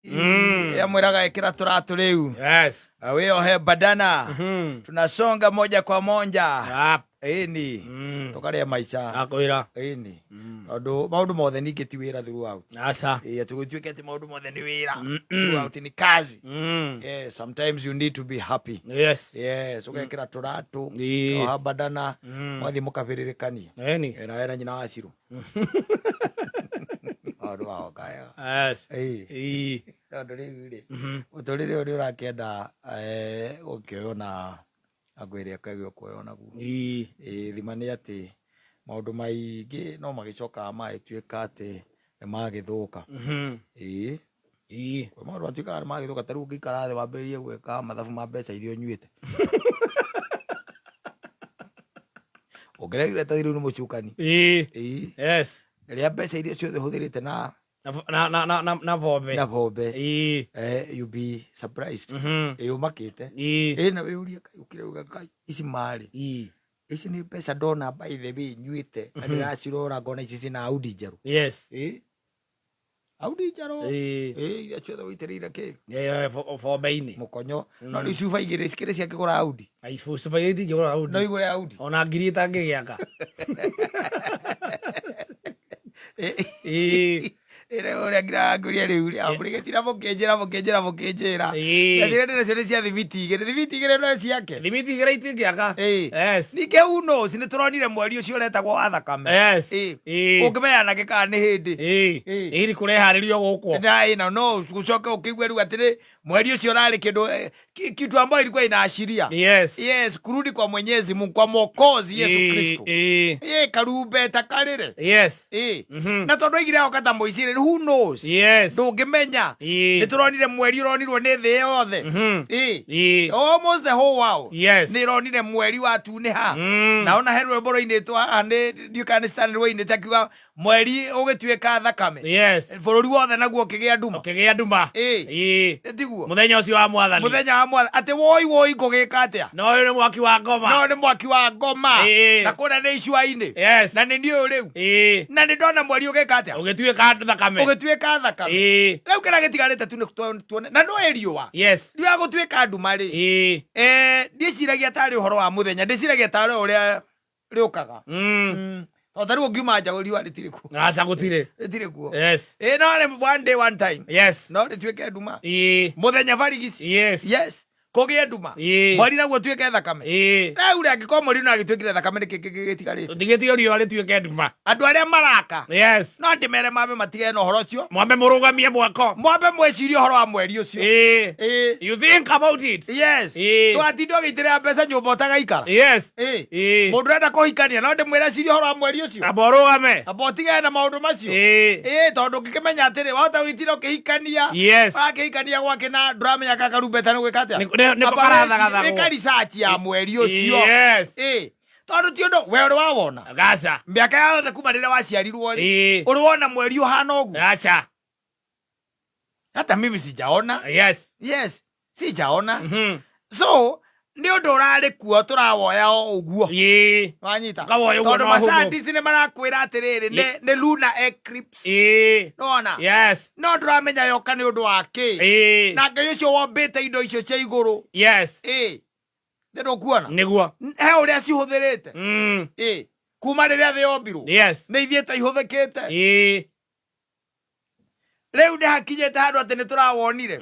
Yamwĩraga ĩkĩra tũratũ rĩu. Yes. Wĩohe bandana. Tunasonga moja kwa moja. Yap. Ĩni. Tũkarĩa maica. Akwĩra. Ĩni. Tondũ maũndũ mothe ningĩ ti wĩra throughout. Aca. Ĩĩ, atĩ gũtuĩke atĩ maũndũ mothe nĩ wĩra. Throughout ni kazi. Yeah, sometimes you need to be happy. Yes. Yes, ũgekĩra tũratũ. Ĩĩ. Oha bandana. Wathiĩ mũkabĩrĩrĩkania. Eni. Na wena nyina wa Cirũ. Maũndũ magoka wega. Yes. Ĩĩ. Ĩĩ. Tondũ rĩu rĩ, mũtũrĩre ũyũ nĩ ũrakĩenda gũkĩoywo na ango ĩrĩa ĩkagĩrĩirwo kuoywo naguo. Ĩĩ. Ĩĩ, thima nĩ atĩ maũndũ maingĩ no magĩcokaga magĩtuĩka atĩ nĩ magĩthũka. Ĩĩ. Ĩĩ. Kwĩ maũndũ matuĩkaga nĩ magĩthũka, ta rĩu ũngĩikara thĩ wambĩrĩrie gwĩka mathabu ma mbeca iria ũnyuĩte. Ũngĩregire ta rĩu nĩ mũcukani. Ĩĩ. Ĩĩ. Yes. Rĩrĩa mbeca iria ciothe ũhũthĩrĩte na Na bombe. Na bombe. Ĩĩ. You be surprised. Ĩĩ, ũmakĩte. Ĩĩ. Ĩĩ, na wĩyũrie Ngai, ũkire uga Ngai, ici marĩ. Ĩĩ. Ici nĩ mbeca ndona by the way nyuĩte na ndĩracirora ngona ici cina Audi njerũ. Yes. Ĩĩ. Audi njerũ. Ĩĩ. Ĩĩ, iria ciothe wĩitĩrĩire kĩ? Ĩĩ, bombe-inĩ. Mũkonyo. No rĩu cuba igĩrĩ cikĩrĩ ciakĩgũra Audi. Ai, cuba igĩrĩ itingĩgũra Audi. No igũre Audi. Ona ngiri ĩtangĩgĩaka. Ĩĩ. Ĩrĩa ũrĩa ngiraga ngũria rĩu rĩ, amũrĩgĩtira mũkĩnjĩra mũkĩnjĩra mũkĩnjĩra. Ĩĩ. Mbeca iria ndĩnacio nĩ cia thimiti igĩrĩ. Thimiti igĩrĩ no ciake. Thimiti igĩrĩ itingĩaka. Ĩĩ. Yes. Ningĩ who knows, nĩ tũronire mweri ũcio ũretagwo wa thakame. Yes. Ĩĩ. Ĩĩ. Ũngĩmenya nakĩ kana nĩ hĩndĩ. Ĩĩ. Ĩĩ. Ĩĩ, kũreharĩrio gũkũ. Na ĩĩ, na no ũcoke ũkĩigue rĩu atĩrĩ mweri ũcio ũrarĩ kĩndũ kitu ambayo ilikuwa inaashiria. Yes. Yes, kurudi kwa Mwenyezi Mungu, kwa Mwokozi Yesu Ĩĩ, Kristo. Ĩĩ. Ĩĩ, karumbeta karĩre. Yes. Ĩĩ. Na tondũ oigire agoka ta mũici rĩ, who knows? Yes. Ndũngĩmenya. Ĩĩ. Nĩ tũronire mweri ũronirwo nĩ thĩ yothe. Ĩĩ. Ĩĩ. Almost the whole world. Yes. Nĩ ĩronire mweri watunĩha. Na ona he rwĩmbo rũinĩtwo haha nĩ ndiũĩ kana nĩ Stanley wainĩte akiuga mweri ũgĩtuĩka thakame. Yes. Bũrũri wothe naguo ũkĩgĩa nduma. Ũkĩgĩa nduma. Ĩĩ. Ĩĩ. Tiguo. Mũthenya ũcio wa mwathani. Mũthenya wa mwathani. Atĩ woi woi ngũgĩka atĩa? No ũyũ nĩ mwaki wa ngoma. No nĩ mwaki wa ngoma. Ĩĩ. Na kũrĩa nĩ icua-inĩ. Yes. Na nĩ niĩ ũyũ rĩu. Ĩĩ. Na nĩ ndona mweri ũgĩka atĩa? Ũgĩtuĩka thakame. Ũgĩtuĩka thakame. Ĩĩ. Rĩu kĩrĩa gĩtigarĩte tu nĩ tuone. Na ndũĩ riũa. Yes. Riũa gũtuĩka nduma rĩ. Ĩĩ. Ndiĩciragia tarĩ ũhoro wa mũthenya, ndĩciragia tarĩ ũrĩa rĩũkaga. Tondũ ta rĩu ũngiuma nja riũa rĩtirĩ kuo. Aca gũtirĩ. Rĩtirĩ kuo. Yes. Ĩĩ, no rĩ one day one time. Yes. No rĩtuĩke nduma. Ĩĩ. Mũthenya barigici. Yes. Yes. Kũgĩe nduma. Ĩĩ. Mweri naguo ũtuĩke thakame. Ĩĩ. Rĩu rĩ angĩkorwo mweri no agĩtuĩkire thakame nĩkĩ kĩngĩ gĩtigarĩte? Tũtigĩtio riũa rĩtuĩke nduma. Andũ arĩa maraka. Yes. No ndĩmere mambe matigane na ũhoro ũcio. Mwambe mũrũgamie mwako. Mwambe mwĩcirie ũhoro wa mweri ũcio. Ĩĩ. Ĩĩ. You think about it. Yes. Ĩĩ. Ndũgatinde ũgĩitĩrĩra mbeca nyũmba ũtagaikara. Yes. Ĩĩ. Ĩĩ. Mũndũ ũrenda kũhikania no ndĩmwĩre cirie ũhoro wa mweri ũcio. Amba ũrũgame. Amba ũtigane na maũndũ macio. Ĩĩ. Ĩĩ, tondũ ũngĩkĩmenya atĩrĩ, wahota gwĩtira ũkĩhikania. Yes. Ũrakĩhikania gwake na ndũramenya kana karumbeta nĩ gwĩka atĩa. Nĩ Amba karathagathagwo. wĩka research ya mweri ũcio. Yes. Ĩĩ. Tondũ ti ũndũ we ũrĩ wawona. Gaca. Mĩaka yothe kuma rĩrĩa waciarirwo rĩ. Ĩĩ. Ũrĩ wona mweri ũhana ũguo? Aca. Hata mimi sijaona. Yes. Yes, sijaona. So, nĩ ũndũ ũrarĩ kuo tũrawoya o ũguo. Ĩĩ. Wanyita? Ũkawoya ũguo Tondũ na ũhũthũ. ma-scientist nĩ marakwĩra atĩrĩrĩ, nĩ lunar eclipse. Ĩĩ. Nĩwona? Yes. No ndũramenya yoka nĩ ũndũ wa kĩ. Ĩĩ. Na Ngai ũcio wombĩte indo icio cia igũrũ. Yes. Ĩĩ. Nĩ ndũkuona? Nĩguo. He ũrĩa cihũthĩrĩte. Ĩĩ. Kuma rĩrĩa thĩ yombirwo. Yes. Nĩ ithiĩte ihũthĩkĩte. Ĩĩ. Rĩu nĩ hakinyĩte handũ atĩ nĩ tũrawonire.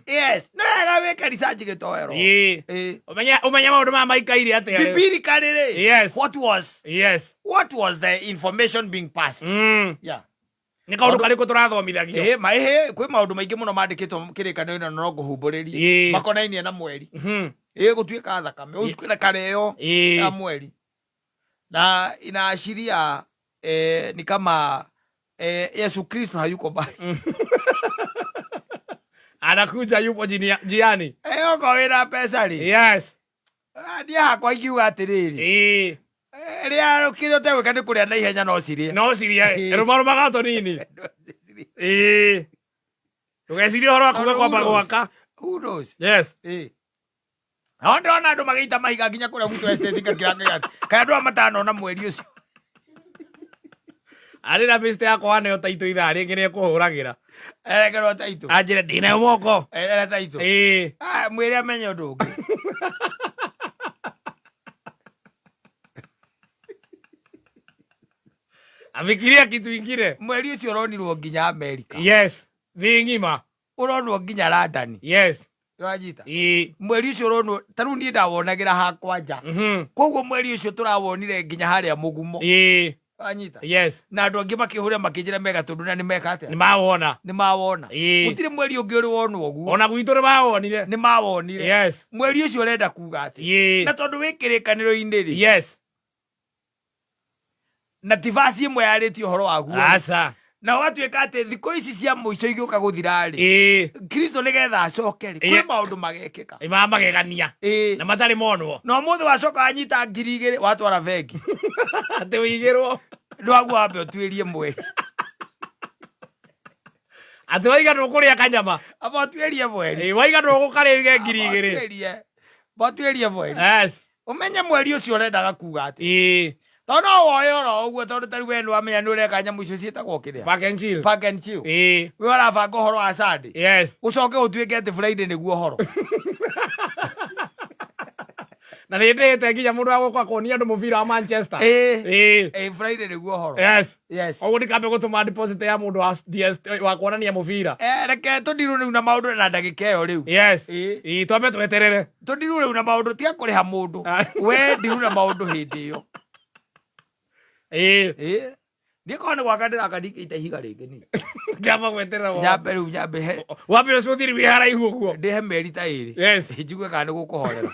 Yes. Nĩ wega wĩke research gĩtoero. Ĩĩ. Ĩĩ. Ũmenye ũmenye maũndũ maya maikaire atĩa rĩu. Biblically rĩ. Yes. What was Yes. what was the information being passed? Yeah. Nĩ kaũndũ karĩkũ tũrathomithagio? Ĩĩ, ma ĩhĩ, kwĩ maũndũ maingĩ mũno mandĩkĩtwo kĩrĩkanĩro-inĩ na no ngũhumbũrĩrie. Ĩĩ. Makonainie na mweri. Ĩĩ, gũtuĩka thakame, ũtuĩke kareo Ĩĩ. ya mweri. Na inaashiria ni kama Yesu Kristo hayuko mbali. Anakuja yupo njiani. Okorwo wĩna mbeca rĩ. Yes. Niĩ hakwa ingiuga atĩrĩrĩ. Ĩĩ. Rĩa kĩrĩa ũtegwĩka nĩ kũrĩa na ihenya no cirĩe. No cirĩe. Rũmarũmaga tũnini. Ĩĩ. Ndũgecirie ũhoro wa kuga kwamba gwaka. Who knows? Yes. Ĩĩ. Nao ndĩrona andũ magĩita mahiga nginya kũrĩa gwitũ estate ngakira ngaiga atĩ, kaĩ andũ aya matanona mweri ũcio. Arĩ na bĩcite yakwa waneo taitũ ithaa rĩngĩ nĩ ekũhũragĩra. Erekerwo taitũ. Anjĩre ndĩnayo moko. Ere taitũ. Ĩĩ. Ah, mwĩre amenye ũndũ ũngĩ. Afikiria kitu ingine. Mweri ũcio ũronirwo nginya Amerika. Yes. Thĩ ng'ima. Ũronwo nginya London. Yes. Ũranyita? Ĩĩ. Mweri ũcio ũronwo ta rĩu niĩ ndawonagĩra hakwa nja. Koguo mweri ũcio tũrawonire nginya harĩa mũgumo. Ĩĩ. Wanyita? Yes. Na andũ angĩ makĩhũrĩra makĩnjĩra mega tondũ na nĩ meka atĩa? Nĩ mawona. Nĩ mawona. Ĩĩ. Gũtirĩ mweri ũngĩ ũrĩ wonwo ũguo. Ona gwitũ nĩ mawonire. Nĩ mawonire. Yes. Mweri ũcio ũrenda kuga atĩa? Ĩĩ. Na tondũ wĩ kĩrĩkanĩro-inĩ rĩ. Yes. Na ti vaci ĩmwe yarĩtie ũhoro waguo. Aca. Na ũgatuĩka atĩ thikũ ici cia mũico igĩũka gũthira rĩ. Ĩĩ. Kristo nĩgetha acoke rĩ. Ĩĩ. Kwĩ maũndũ magekĩka. Nĩ ma magegania. Ĩĩ. Na matarĩ monwo. Na ũmũthĩ wacoka wanyita 2000 watwara bengi. Atĩ ũigĩrwo. Ndwaguo wambe ũtuĩrie mweri. Atĩ waiga ndũkũrĩa kanyama. Amba ũtuĩrie mweri. Ĩĩ waiga ndũgũkarĩa uige 2000. Ũtuĩrie. Amba ũtuĩrie mweri. Yes. Ũmenye mweri ũcio ũrendaga kuga atĩa. Ĩĩ. Tondũ no woe oro ũguo tondũ ta rĩu we nĩwamenya nĩ ũreka nyamũ icio ciĩtagwo kĩrĩa. Park and chill. Park and chill. Ĩĩ. We ũrabanga ũhoro wa Sunday. Yes. Ũcoke ũtuĩke atĩ Friday nĩguo ũhoro. Na nĩ ndĩhĩte nginya mũndũ wa gũka kuonia andũ mũbira wa Manchester. Ĩĩ. Ĩĩ. Ĩĩ Friday nĩguo ũhoro. Yes. Yes. Koguo ndikambe gũtũma deposit ya mũndũ wa DS wa kuonania mũbira. Eh, reke tũndirwo rĩu na maũndũ na ndagĩka ĩyo rĩu. Yes. Ĩĩ. Ĩĩ twambe tweterere. Tũndirwo rĩu na maũndũ tiga kũrĩha mũndũ. Ah. We ndirwo na maũndũ hĩndĩ ĩyo. Ĩĩ. Ĩĩ. Niĩ korwo nĩ gwaka ndĩraka ndingĩita ihiga rĩngĩ niĩ. Ngamba gweterera wa. Nyambe rĩu nyambe he Wambe ũcio ũthiĩ wĩ haraihu ũguo. ndĩhe mĩeri ta ĩrĩ. Yes. Njigue kana nĩ gũkũhorera.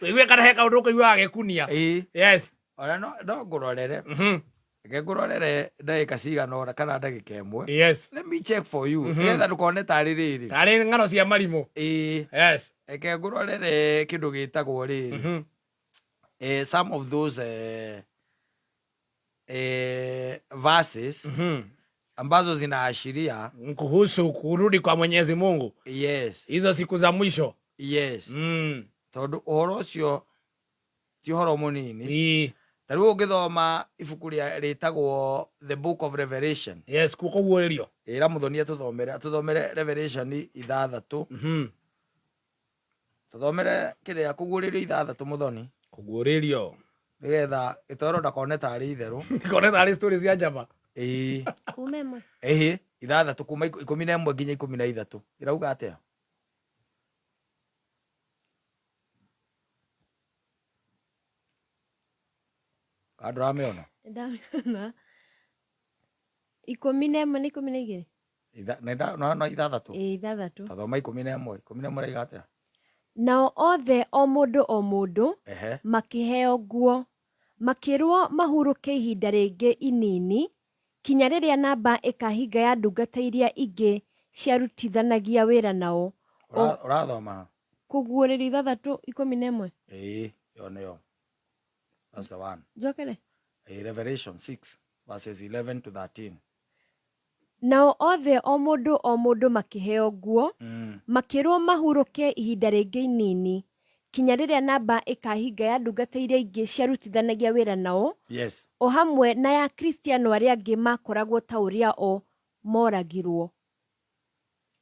Wĩigue kana he kaũndũ ũkũigua gagĩkunia. Ĩĩ. Yes. Ona no ngũrorere. Reke ngũrorere ndagĩka cigana ũna kana ndagĩka ĩmwe. Yes. Let me check for you. Nĩgetha ndũkone tarĩ rĩrĩ. Tarĩ ng'ano cia marimũ. Ĩĩ. Yes. Reke ngũrorere kĩndũ gĩtagwo rĩrĩ. Some of those verses ambazo zinaashiria Kuhusu kurudi kwa Mwenyezi Mungu. Yes. Hizo siku za mwisho. Yes. Tondũ ũhoro ũcio ti ũhoro mũnini. Ĩĩ. Ta rĩu ũngĩthoma ibuku rĩtagwo The Book of Revelation. Yes, kũguũrĩrio. Ĩra mũthoni atũthomere Revelation 6. Tũthomere kĩrĩa kũguũrĩrio 6 mũthoni. Kũguũrĩrio. Nĩgetha gĩtoro ndakone tarĩ itherũ. Ndikone tarĩ story cia njama. Ĩĩ. Kuma ĩmwe. Ĩhĩ, 6 kuma 11 nginya 13. Ĩrauga atĩa? Kana ndũramĩona? Ndamĩona. 11 na 12? No 6. Ĩĩ, 6. Ta thoma 11. 11 ĩrauga atĩa? Nao othe o mũndũ o mũndũ Ehe. makĩheo nguo, makĩrwo mahurũke ihinda rĩngĩ inini, kinya rĩrĩa namba ĩkahinga ya ndungata iria ingĩ ciarutithanagia wĩra nao. Ũrathoma ha? Kũguũrĩrio 6 11. Ĩĩ, ĩyo nĩyo. That's the one. Njokere? Ĩĩ, Revelation 6 verses 11 to 13. Nao othe o mũndũ o mũndũ makĩheo nguo, makĩrwo mahurũke ihinda rĩngĩ inini, kinya rĩrĩa namba ĩkahinga ya ndungata iria ingĩ ciarutithanagia wĩra nao, Yes. o hamwe na ya Akristiano arĩa angĩ makoragwo ta ũrĩa o moragirwo.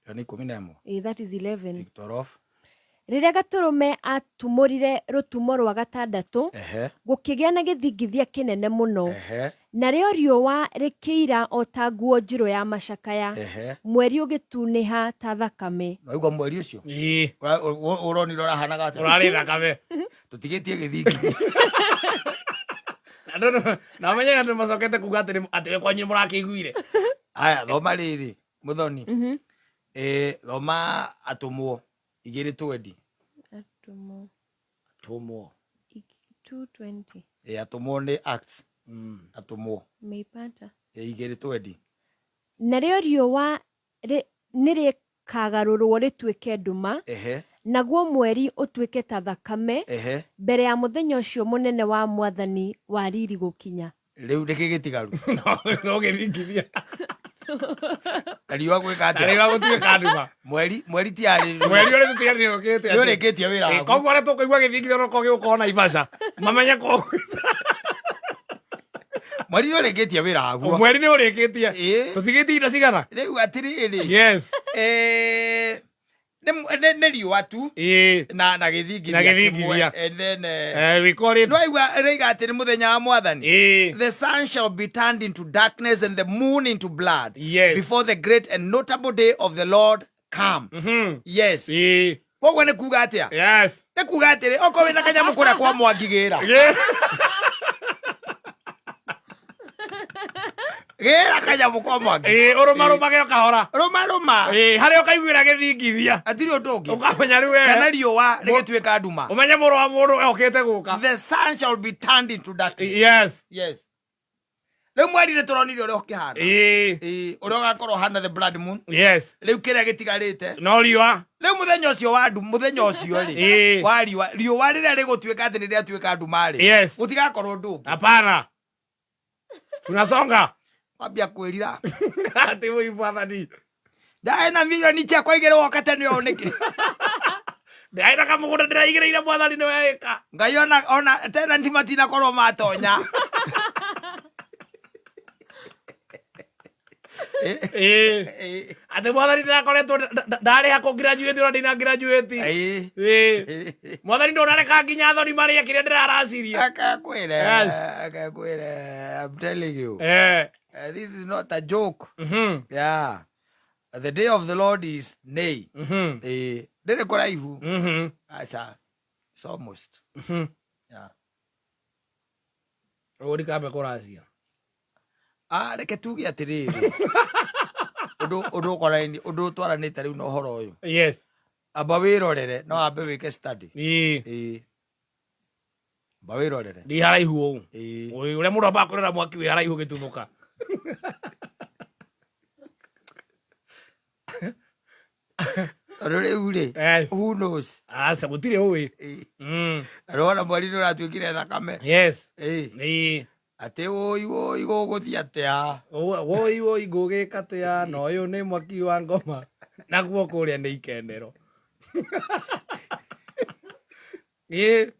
Ĩyo nĩ 11. Ĩĩ, that is 11. 12. Rĩrĩa Gatũrũme atumũrire rũtumo rwa gatandatũ, Ehe. gũkĩgĩa na gĩthingithia kĩnene mũno. Ehe. Narĩo riũa rĩkĩira o ta nguo njirũ ya macakaya, Ehe. mweri ũgĩtunĩha ta thakame. Waigua mweri ũcio? Ĩĩ. Ũronire ũrahanaga atĩa? Ũrarĩ thakame. Tũtigĩtie gĩthingithia. Na ũmenye andũ macokete kuga atĩ we kwanyu nĩmũrakĩiguire. Aya, thoma rĩrĩ, mũthoni. Thoma atũmwo 2:20. Atũmwo. Atũmwo. 2:20. Atũmwo nĩ Acts. Atũmwo. Meipata. 2:20. Narĩo riũa nĩrĩkagarũrwo rĩtuĩke nduma, Ehe. naguo mweri ũtuĩke ta thakame, Ehe. mbere ya mũthenya ũcio mũnene wa Mwathani wa riri gũkinya. Rĩu nĩkĩ gĩtigaru? No gĩthingithia. Na riũa gwĩka Na atĩa? riũa gũtuĩka nduma. Mweri mweri tiarĩ. Mweri ũrĩa tũtiganire ũkĩte Nĩ ũrĩkĩtie wĩra Ĩ, waku. Koguo arĩa tũkũigua gĩthingithia no korwo gĩgũkorwo Naivasha. Mamenye ko Mweri nĩ ũrĩkĩtie wĩra waguo. mweri nĩ ũrĩkĩtie. Ĩ. Tũtigĩtie indo cigana? Rĩu atĩrĩrĩ. Yes. Eh, nĩ nĩ riũa tu Ĩ. na gĩthingithia Na gĩthingithia. kĩmwe. And then We call it. no aigua rĩiga atĩ nĩ mũthenya wa mwathani. Ĩ. The sun shall be turned into darkness and the moon into blood Yes. before the great and notable day of the Lord come. Yes. Ĩ. Koguo nĩ kuga atĩa? Yes. Nĩ kuga atĩrĩ, okorwo wĩna kanyamũ kũrĩa kwa mwangi gĩra. Ĩ. Gĩra kanyamũ kwa mwangi. Ĩ, ũrũmarũmage o kahora. Rũma rũma. Ĩ, harĩa ũkaiguĩra gĩthingithia. Hatirĩ ũndũ ũngĩ. Ũkamenya rĩu we. Kana riũa rĩgĩtuĩka nduma. Ũmenye mũrũ wa mũndũ okĩte gũka. The sun shall be turned into darkness. Yes. Yes. Rĩu mweri nĩ tũronire ũrĩa ũkĩhana. Ĩ. Ĩ, ũrĩa ũgakorwo ũhana the blood moon. Yes. Rĩu kĩrĩa gĩtigarĩte. No riũa. Rĩu mũthenya ũcio wa ndu mũthenya ũcio rĩ. Ĩ. Wa riũa riũa rĩrĩa rĩgũtuĩka atĩ nĩ rĩatuĩka nduma rĩ. Yes. Gũtigakorwo ũndũ ũngĩ. Hapana. Tunasonga. Wambia kwĩrira. Ati woi mwathani. Ndaĩ na milioni ciakwa igĩrĩ woka tene ũũ nĩkĩ? Ndaĩ na kamũgũnda ndĩraigĩrĩire mwathani nĩ weka. Ngai ona tenanti matinakorwo matonya. Ĩ. Ĩ. Atĩ mwathani ndĩrakoretwo ndarĩha kũ graduate ona ndina graduate. Ĩ. Ĩ. Mwathani ndũnareka nginya athoni marĩe kĩrĩa ndĩraraciria. Akakwĩre. Yes. Akakwĩre. I'm telling you. Eh. This is not a joke. Mhm. Yeah. The day of the Lord is nay. Mhm. Eh, ndĩrĩ kũraihu. Mhm. Aca. It's almost. Mhm. Yeah. Ũgũri kambe kũracia. Ah, reke tuge atĩrĩrĩ. Ũndũ ũndũ ũkonainie ũndũ ũtwaranĩte rĩu na ũhoro ũyũ. Yes. Amba wĩrorere, no wambe wĩke study. Ĩ. Ĩĩ. Amba wĩrorere. Ndi haraihu ũũ. Ĩĩ. Ũyũ ũrĩa mũndũ ambaga kũrora mwaki wĩ haraihu ũgĩtuthũka. Tondũ rĩu rĩ, Yes. who knows? Aca gũtirĩ ũĩ. Ĩĩ. Mm. Na nĩwona mweri nĩ ũratuĩkire thakame. Yes. Ĩĩ. Ĩĩ. Atĩ wũi wũi gũgũthiĩ atĩa? Woi woi ngũgĩka atĩa na ũyũ nĩ mwaki wa ngoma naguo kũrĩa nĩ ikenero. Ĩĩ.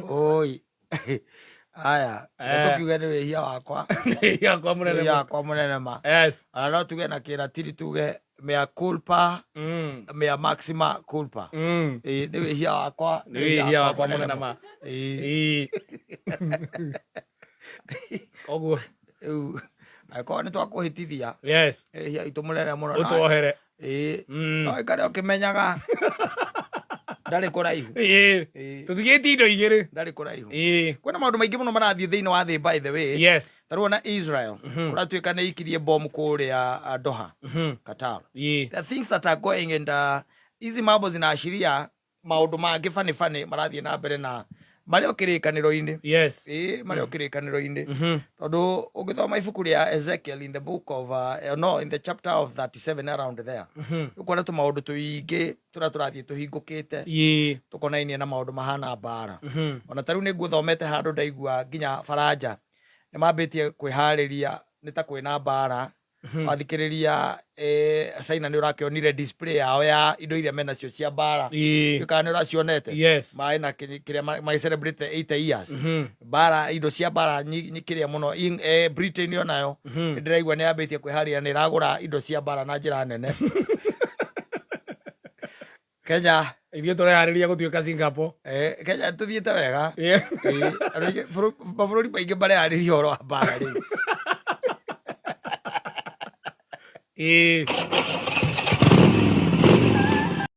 Oi. Aya, Eh. tũkiuge nĩ wĩhia wakwa. Nĩ wakwa mũnene Wĩhia mũno. wakwa mũnene ma. Yes. Ona no tuge na kĩratiri tuge mea culpa, Mm. mea maxima culpa. Mm. Ĩĩ, nĩ wĩhia wakwa. Nĩ wĩhia wakwa mũnene ma. Ĩĩ. Ĩĩ. Koguo Rĩu angĩkorwo nĩ twakũhĩtithia, yes. wĩhia witũ mũnene mũno. Ũtuohere. Ĩĩ. Mm. No ĩkare ũkĩmenyaga ndarĩ kũraihu. Ĩĩ. Ĩĩ. Tũtigĩtie indo igĩrĩ. Ndarĩ kũraihu. Ĩĩ. Kwĩna maũndũ maingĩ mũno marathiĩ thĩinĩ wa thĩ by the way. Yes. Ta rĩu ona Israel kũratuĩka nĩ ikirie bomu kũrĩa Doha, Qatar. Ĩĩ. There are things that are going and hizi mambo zinaashiria maũndũ mangĩ funny funny marathiĩ na mbere na marĩ o kĩrĩkanĩro-inĩ. Yes. Ĩĩ, marĩ o kĩrĩkanĩro-inĩ. Tondũ ũngĩthoma ibuku rĩa Ezekiel in the book of no in the chapter of 37 around there. Ũkuona tũmaũndũ tũingĩ tũrĩa tũrathiĩ tũhingũkĩte Ĩĩ. tũkonainie na maũndũ mahana mbara. Ona ta rĩu nĩ nguthomete handũ ndaigua nginya Faranja nĩ mambĩtie kwĩharĩria nĩ ta kwĩna mbara. Wathikĩrĩria China nĩ ũrakĩonire display yao ya indo iria menacio cia mbara. Ĩĩ. Kana nĩ ũracionete? Yes. Maĩ na kĩrĩa magĩ celebrate 80 years. Mbara indo cia mbara kĩrĩa mũno Britain onayo nĩ ndĩraigua nĩ yambĩtie kwĩharĩria nĩ ĩragũra indo cia mbara na njĩra nene. Kenya Ithuĩ tũreharĩria gũtuĩka Singapore. Kenya tũthiĩte wega. Yeah. Andũ aingĩ, mabũrũri maingĩ mareharĩria ũhoro wa mbara rĩu. Ĩĩ.